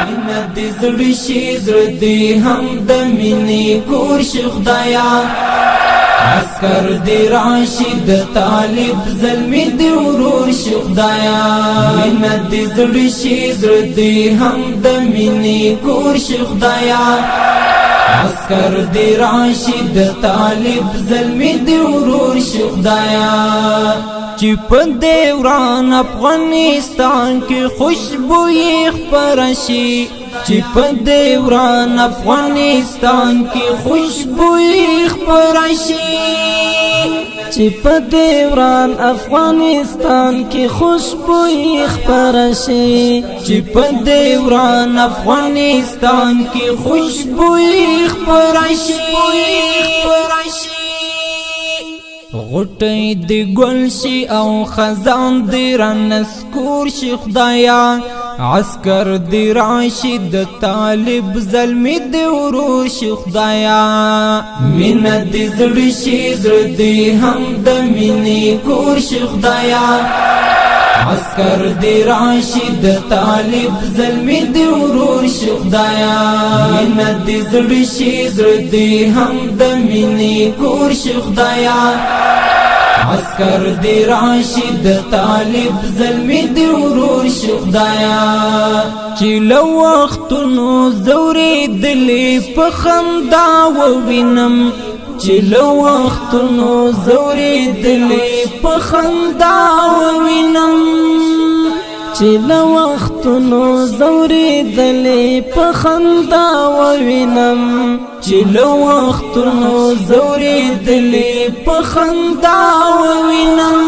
مینه دې زړه شي، زړه دې هم د مینې کور شي خدایا. عسکر دی راشي د طالب زلمی دی ورور شي خدایا. مینه دې زړه شي، زړه دې هم د مینې کور شي خدایا. عسکر دی راشي د طالب زلمی دی ورور شي خدایا. چې په دیوران افغانستان کې خوشبوئی خپره شي، چې په دیوران افغانستان کې خوشبوئی خپره شي، چې په دیوران افغانستان کې خوشبوئی خپره شي، چې په دیوران افغانستان کې خوشبوئی خپره شي. غټي دی ګل شي او خزان دی رنسکور شي خدایا. عسکر دی راشي د طالب زلمی دی ورور شي خدایا. مینه دی زړه شي، زړه دی هم د مینې کور شي خدایا. عسکر دی راشي د طالب زلمی دی ورور شي خدایا. مینه دی زړه شي، زړه دی هم د مینې کور شي خدایا. عسکر دی راشي د طالب زلمی دی ورور شي خدایا. چې له وختونو زورې دلې په خندا ووینم، چې له وختونو زورې دلې په خندا ووینم، چې له وختونو زورې دلې په خندا ووینم، چې له وختونو زورې دلې په خندا ووینم.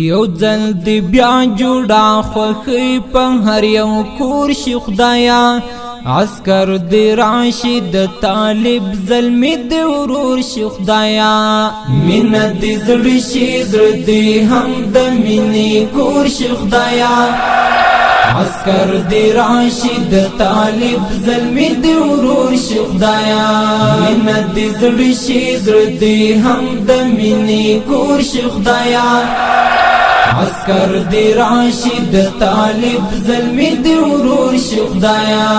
یو ځل دی بیا جوړه خوښي په هر یو کور شي خدایا. عسکر دی راشي د طالب زلمی دی ورور شي خدایا. مینه دی زړه شي، زړه دی هم د مینې کور شي خدایا. عسکر دی راشي د طالب زلمی دی ورور شي خدایا. مینه دی زړه شي، زړه دی هم د مینې کور شي خدایا. عسکر دی راشي د طالب زلمی دی ورور شي خدایا.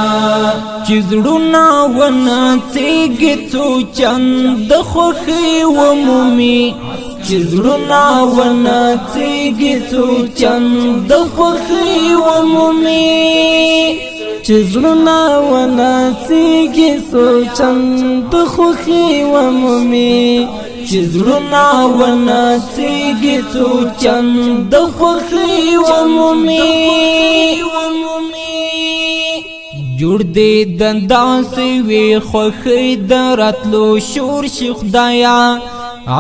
چې زړونه ونه څیږي څو چند خوښي ومومي، چې زړونه ونه څیږي څو چند خوښي ومومي، چې زړونه ونه څیږي څو چند خوښي ومومي، چې زړونه ونه څیږي څو چند خوښي ومومي. جوړ دې دنداسې وي خوښي د راتلو شور شي خدایا.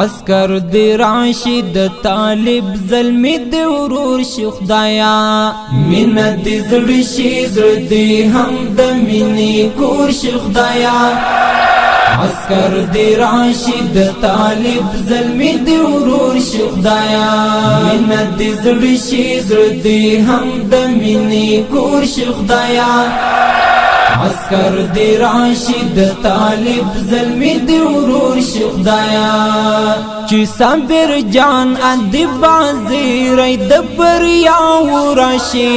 عسکر دی راشي د طالب زلمی دی ورور شي خدایا. مینه دی زړه شي، زړه دی هم د مینې کور شي خدایا. عسکر دی راشي د طالب زلمی دی ورور شي خدایا. مینه دی زړه شي، زړه دی هم د مینې کور شي خدایا. عسکر دی راشي د طالب زلمی دی ورور شي خدایا. چې صابر جان ادي بازی رای د بریا وراشي،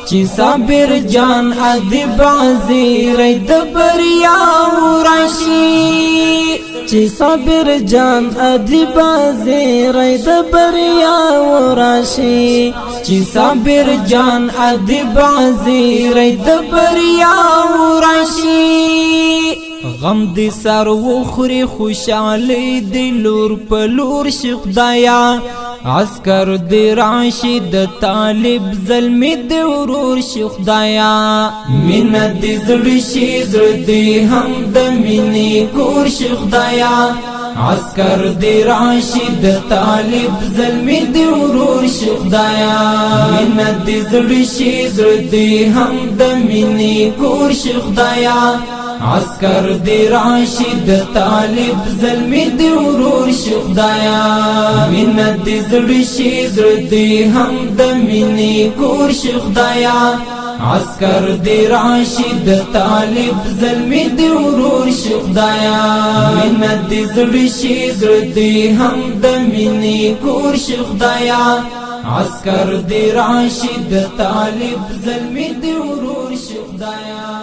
چې صابر جان ادي بازی رای د بریا وراشي، چې صابر جان ادي بازی رای د بریا وراشي، چې صابر جان ادي بازی رای د بریا وراشي. غم دې سر وخوري خوشحالي دې لور په لور شي خدایا. عسکر دی راشي د طالب زلمی دی ورور شي خدایا. مینه دې زړه شي، زړه دې هم د مینې کور شي خدایا. عسکر دی راشي د طالب زلمی دی ورور شي خدایا. مینه دې زړه شي، زړه دې هم د مینې کور شي خدایا. عسکر دی راشي د طالب زلمی دی ورور شي خدایا. مینه دې زړه شي، زړه دې هم د مینې کور شي خدایا. عسکر دی راشي د طالب زلمی دی ورور شي خدایا. مینه دې زړه شي، زړه دې هم د مینې کور شي خدایا. عسکر دی راشد طالب زلمی دی ورور شي خدایا.